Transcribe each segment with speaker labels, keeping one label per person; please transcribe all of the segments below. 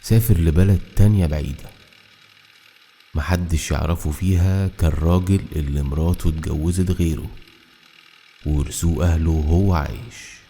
Speaker 1: سافر لبلد تانية بعيدة محدش يعرفه فيها، كالراجل اللي مراته اتجوزت غيره وورثوه أهله وهو عايش.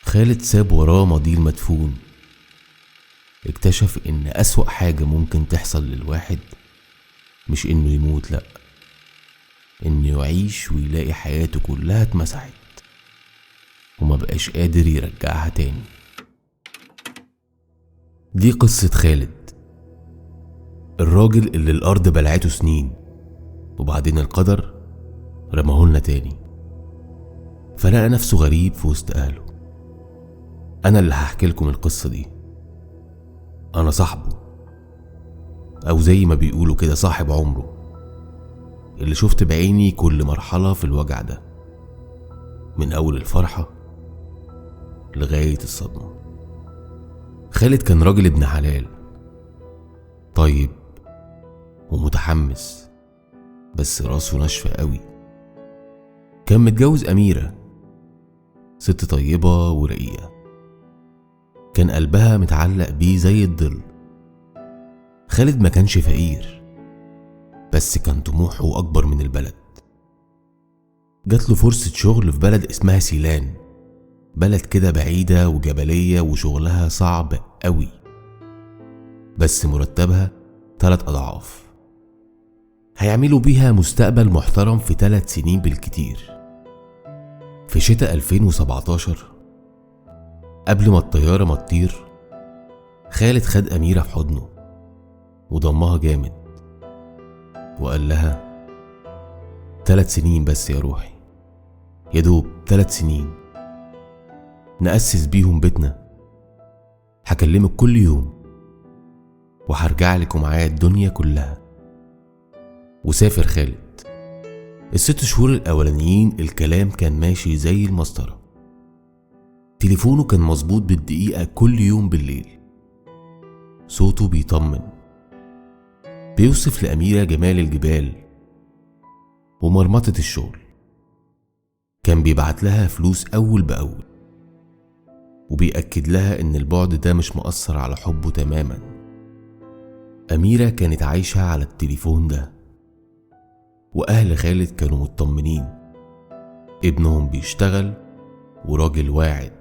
Speaker 1: خالد ساب وراه ماضي المدفون. اكتشف إن أسوأ حاجة ممكن تحصل للواحد مش إنه يموت، لأ، إنه يعيش ويلاقي حياته كلها اتمسحت وما بقاش قادر يرجعها تاني. دي قصة خالد، الراجل اللي الأرض بلعته سنين وبعدين القدر رماهولنا تاني، فلقى نفسه غريب في وسط أهله. أنا اللي هحكي لكم القصة دي، أنا صاحبه، أو زي ما بيقولوا كده صاحب عمره، اللي شفت بعيني كل مرحلة في الوجع ده، من أول الفرحة لغاية الصدمة. خالد كان راجل ابن حلال، طيب ومتحمس، بس راسه ناشفة قوي. كان متجوز أميرة، ست طيبة ورقيقة، كان قلبها متعلق بيه زي الظل. خالد ما كانش فقير، بس كان طموحه أكبر من البلد. جات له فرصة شغل في بلد اسمها سيلان، بلد كده بعيدة وجبلية وشغلها صعب قوي، بس مرتبها 3 أضعاف، هيعملوا بيها مستقبل محترم في 3 سنين بالكتير. في شتاء 2017 قبل ما الطيارة ما تطير، خالد خد أميرة في حضنه وضمها جامد وقال لها 3 سنين بس يا روحي، يا دوب 3 سنين نأسس بيهم بيتنا. هكلمك كل يوم وهرجع لك ومعايا الدنيا كلها. وسافر خالد. ال6 شهور الأولانيين الكلام كان ماشي زي المسطرة، تليفونه كان مظبوط بالدقيقة كل يوم بالليل، صوته بيطمن، بيوصف لأميرة جمال الجبال ومرمطة الشغل. كان بيبعت لها فلوس أول بأول، وبيأكد لها إن البعد ده مش مؤثر على حبه تماما. أميرة كانت عايشة على التليفون ده، وأهل خالد كانوا مطمنين، ابنهم بيشتغل وراجل واعد.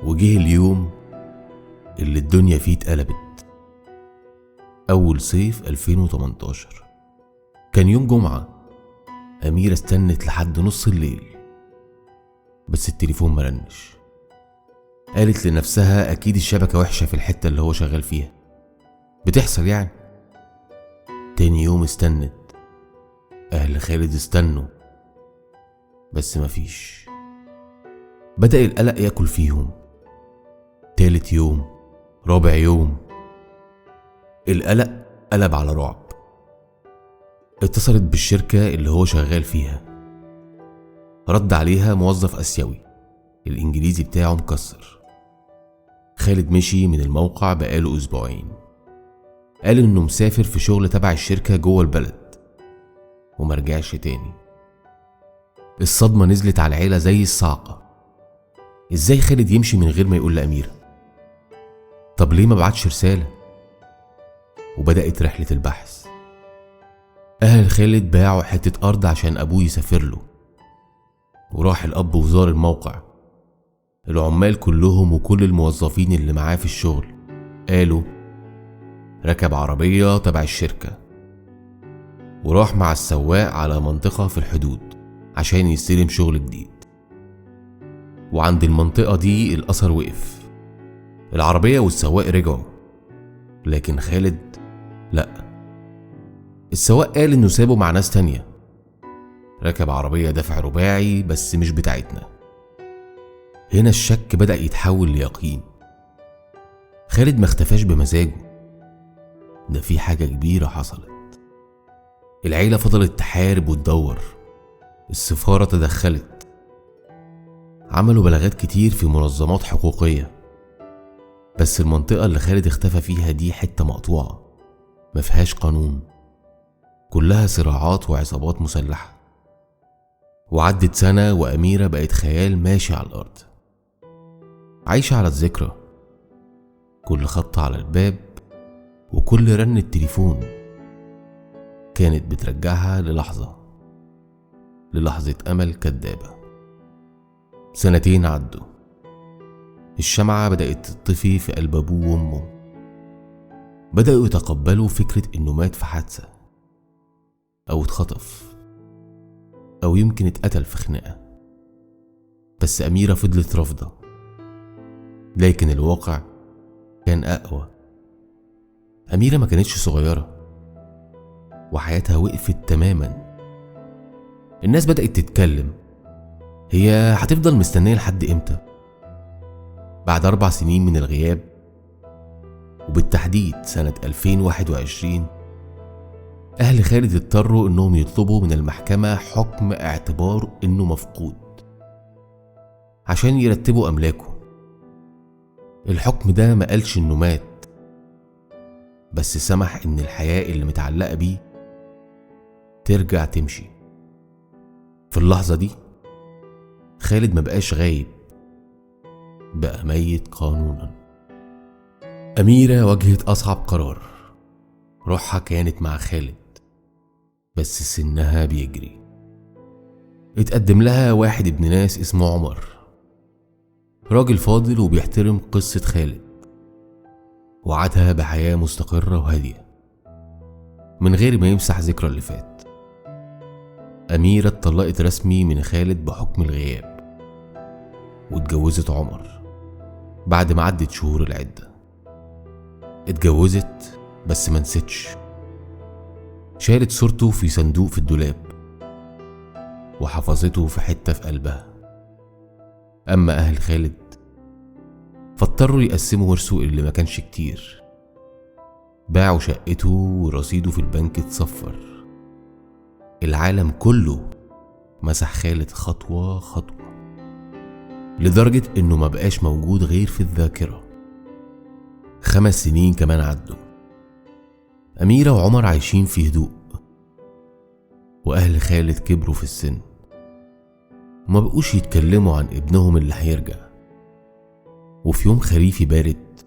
Speaker 1: وجه اليوم اللي الدنيا فيه اتقلبت، أول صيف 2018، كان يوم جمعة. أميرة استنت لحد نص الليل بس التليفون مرنش. قالت لنفسها أكيد الشبكة وحشة في الحتة اللي هو شغال فيها، بتحصل يعني. تاني يوم استنت، أهل خالد استنوا بس مفيش. بدأ القلق ياكل فيهم. تالت يوم، رابع يوم، القلق قلب على رعب. اتصلت بالشركة اللي هو شغال فيها، رد عليها موظف آسيوي الإنجليزي بتاعه مكسر. خالد مشي من الموقع بقاله أسبوعين، قال إنه مسافر في شغل تبع الشركة جوه البلد ومرجعش تاني. الصدمة نزلت على العيلة زي الصعقة. إزاي خالد يمشي من غير ما يقول لأميرة؟ طب ليه ما بعتش رسالة؟ وبدأت رحلة البحث. أهل خالد باعوا حتة أرض عشان أبوه يسافر له، وراح الأب وزار الموقع. العمال كلهم وكل الموظفين اللي معاه في الشغل قالوا ركب عربية تبع الشركة وراح مع السواق على منطقة في الحدود عشان يستلم شغل جديد. وعند المنطقة دي الأثر وقف، العربية والسواق رجعوا، لكن خالد لأ. السواق قال إنه سابه مع ناس تانية، ركب عربية دفع رباعي بس مش بتاعتنا. هنا الشك بدأ يتحول ليقين. خالد ما اختفاش بمزاجه، ده في حاجة كبيرة حصلت. العيلة فضلت تحارب وتدور، السفارة تدخلت، عملوا بلاغات كتير في منظمات حقوقية، بس المنطقة اللي خالد اختفى فيها دي حتة مقطوعة مفيهاش قانون، كلها صراعات وعصابات مسلحة. وعدت سنة وأميرة بقت خيال ماشي على الأرض، عايشة على الذكرى. كل خبطة على الباب وكل رن التليفون كانت بترجعها للحظة أمل كدابة. سنتين عدوا، الشمعة بدأت تطفي في قلب أبوه وأمه. بدأوا يتقبلوا فكرة إنه مات في حادثة أو اتخطف أو يمكن اتقتل في خناقة، بس أميرة فضلت رافضة. لكن الواقع كان أقوى. أميرة ما كانتش صغيرة وحياتها وقفت تماما. الناس بدأت تتكلم، هي هتفضل مستنية لحد إمتى؟ بعد 4 سنين من الغياب، وبالتحديد سنة 2021، أهل خالد اضطروا إنهم يطلبوا من المحكمة حكم اعتبار إنه مفقود عشان يرتبوا أملاكه. الحكم ده ما قالش إنه مات، بس سمح إن الحياة اللي متعلقة بيه ترجع تمشي. في اللحظة دي خالد ما بقاش غايب، بقى ميت قانونا. أميرة واجهت أصعب قرار. روحها كانت مع خالد، بس سنها بيجري. اتقدم لها واحد ابن ناس اسمه عمر، راجل فاضل وبيحترم قصة خالد. وعدها بحياة مستقرة وهادية من غير ما يمسح ذكرى اللي فات. أميرة اتطلقت رسمي من خالد بحكم الغياب، واتجوزت عمر بعد ما عدت شهور العدة. اتجوزت بس ما نستش، شالت صورته في صندوق في الدولاب وحفظته في حتة في قلبها. أما أهل خالد فاضطروا يقسموا ورثه اللي ما كانش كتير. باعوا شقته ورصيده في البنك اتصفر. العالم كله مسح خالد خطوة خطوة، لدرجة إنه ما بقاش موجود غير في الذاكرة. 5 سنين كمان عدوا، أميرة وعمر عايشين في هدوء، وأهل خالد كبروا في السن وما بقوش يتكلموا عن ابنهم اللي هيرجع. وفي يوم خريفي بارد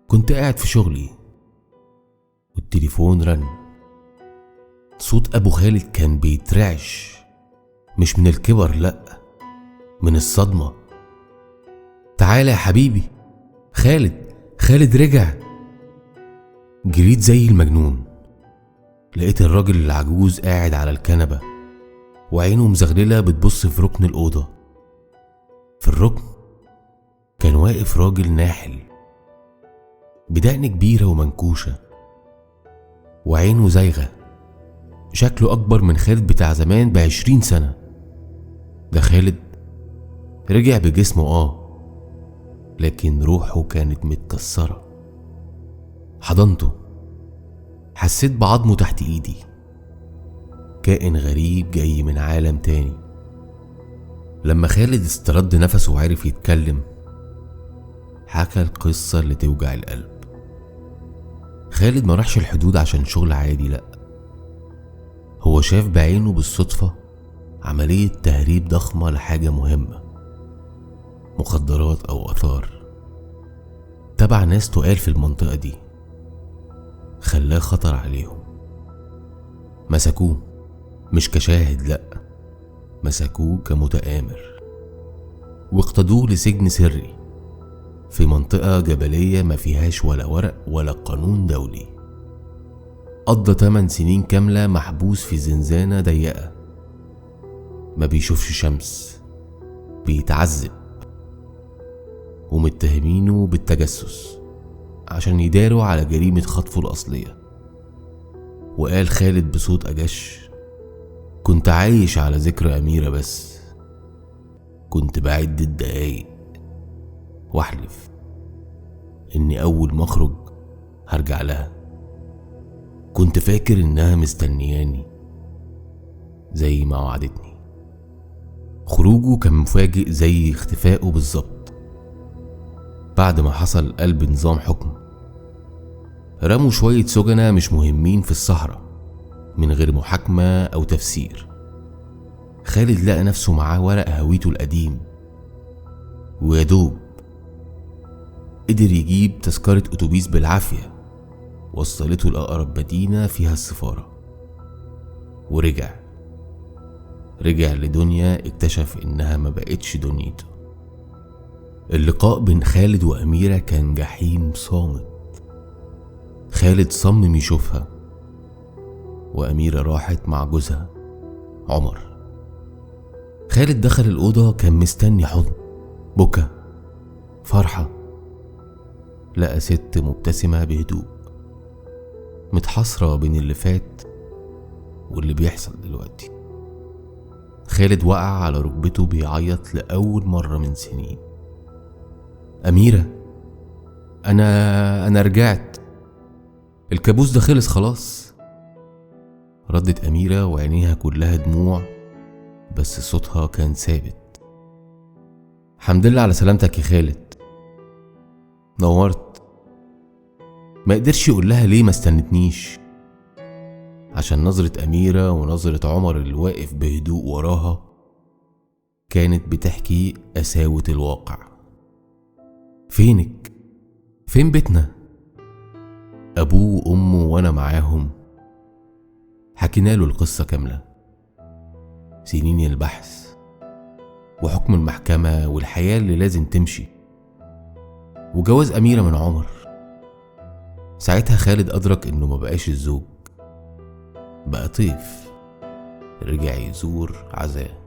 Speaker 1: كنت قاعد في شغلي والتليفون رن. صوت أبو خالد كان بيترعش، مش من الكبر، لأ، من الصدمة. تعالى يا حبيبي، خالد رجع. جريت زي المجنون، لقيت الراجل العجوز قاعد على الكنبة وعينه مزغللة بتبص في ركن الأوضة. في الركن كان واقف راجل ناحل بدقن كبيرة ومنكوشة وعينه زايغة، شكله أكبر من خالد بتاع زمان 20 سنة. ده خالد رجع بجسمه لكن روحه كانت متكسرة. حضنته، حسيت بعظمه تحت ايدي، كائن غريب جاي من عالم تاني. لما خالد استرد نفسه وعرف يتكلم، حكى القصة اللي توجع القلب. خالد ما راحش الحدود عشان شغل عادي، لأ، هو شاف بعينه بالصدفة عملية تهريب ضخمة لحاجة مهمة، مخدرات أو آثار تبع ناس تقال في المنطقة دي، خلاه خطر عليهم. مسكوه مش كشاهد، لأ، مسكوه كمتآمر واقتدوه لسجن سري في منطقة جبلية ما فيهاش ولا ورق ولا قانون دولي. قضى 8 سنين كاملة محبوس في زنزانة ضيقة، ما بيشوفش شمس، بيتعذب، ومتهمينه بالتجسس عشان يداروا على جريمة خطفه الأصلية. وقال خالد بصوت أجش: كنت عايش على ذكر أميرة بس، كنت بعد الدقايق واحلف إني أول ما أخرج هرجع لها. كنت فاكر إنها مستنياني زي ما وعدتني. خروجه كان مفاجئ زي اختفائه بالظبط. بعد ما حصل قلب نظام حكم، رموا شوية سجنة مش مهمين في الصحراء من غير محاكمة أو تفسير. خالد لقى نفسه معاه ورق هويته القديم، ويدوب قدر يجيب تذكرة أتوبيس بالعافية وصلته لأقرب مدينة فيها السفارة، ورجع لدنيا اكتشف إنها ما بقتش دنيته. اللقاء بين خالد وأميرة كان جحيم صامت. خالد صمم يشوفها، وأميرة راحت مع جوزها عمر. خالد دخل الأوضة كان مستني حضن، بكى، فرحة. لقى ست مبتسمة بهدوء، متحصرة بين اللي فات واللي بيحصل دلوقتي. خالد وقع على ركبته بيعيط لأول مرة من سنين. أميرة، أنا رجعت، الكابوس ده خلص خلاص. ردت أميرة وعينيها كلها دموع، بس صوتها كان ثابت. الحمد لله على سلامتك يا خالد، نورت. ما قدرش يقول لها ليه ما استنتنيش، عشان نظرة أميرة ونظرة عمر اللي واقف بهدوء وراها كانت بتحكي قساوة الواقع. فينك؟ فين بيتنا؟ أبوه وأمه وأنا معاهم. حكينا له القصة كاملة، سنين البحث وحكم المحكمة والحياة اللي لازم تمشي، وجواز أميرة من عمر. ساعتها خالد أدرك إنه ما بقاش الزوج، بقى طيف رجع يزور عزاه.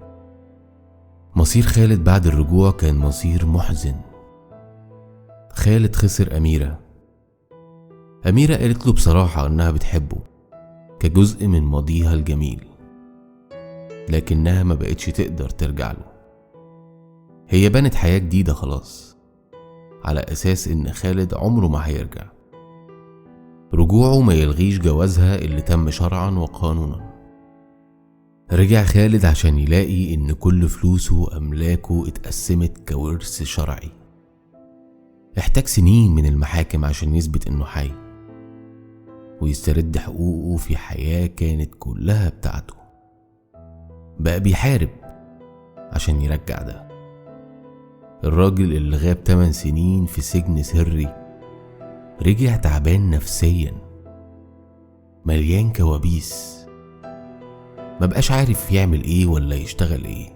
Speaker 1: مصير خالد بعد الرجوع كان مصير محزن. خالد خسر أميرة. أميرة قالت له بصراحة إنها بتحبه كجزء من ماضيها الجميل، لكنها ما بقتش تقدر ترجع له. هي بنت حياة جديدة خلاص، على أساس إن خالد عمره ما هيرجع. رجوعه ما يلغيش جوازها اللي تم شرعا وقانونا. رجع خالد عشان يلاقي إن كل فلوسه وأملاكه اتقسمت كورث شرعي. احتاج سنين من المحاكم عشان يثبت إنه حي ويسترد حقوقه في حياة كانت كلها بتاعته. بقى بيحارب عشان يرجع ده. الراجل اللي غاب 8 سنين في سجن سري رجع تعبان نفسيا، مليان كوابيس، ما بقاش عارف يعمل ايه ولا يشتغل ايه.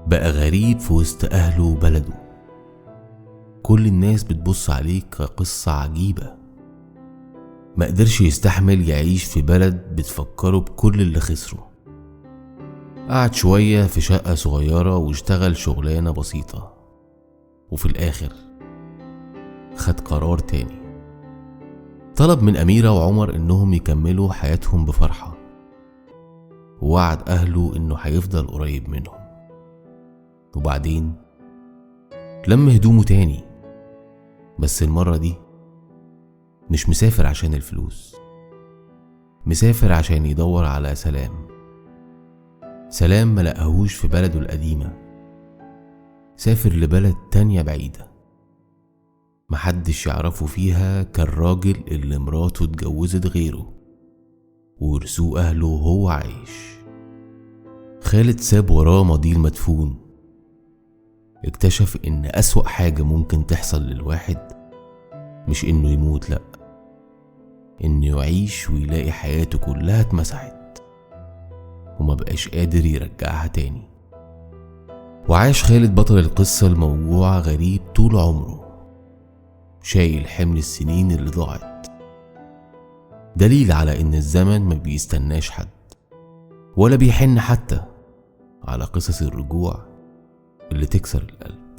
Speaker 1: بقى غريب في وسط اهله وبلده، كل الناس بتبص عليه كقصة عجيبة. ما قدرش يستحمل يعيش في بلد بتفكره بكل اللي خسره. قعد شوية في شقة صغيرة واشتغل شغلانة بسيطة، وفي الآخر خد قرار تاني. طلب من أميرة وعمر إنهم يكملوا حياتهم بفرحة، ووعد أهله إنه هيفضل قريب منهم. وبعدين لم هدومه تاني، بس المرة دي مش مسافر عشان الفلوس، مسافر عشان يدور على سلام. سلام ما لقاهوش في بلده القديمة. سافر لبلد تانية بعيدة محدش يعرفه فيها، كالراجل اللي مراته اتجوزت غيره وورثوه أهله وهو عايش. خالد ساب وراه ماضيه المدفون. اكتشف إن أسوأ حاجة ممكن تحصل للواحد مش إنه يموت، لأ، إنه يعيش ويلاقي حياته كلها اتمسحت وما بقاش قادر يرجعها تاني. وعاش خالد بطل القصة الموجوعة غريب طول عمره، شايل حمل السنين اللي ضاعت. دليل على إن الزمن ما بيستناش حد ولا بيحن حتى على قصص الرجوع اللي تكسر القلب.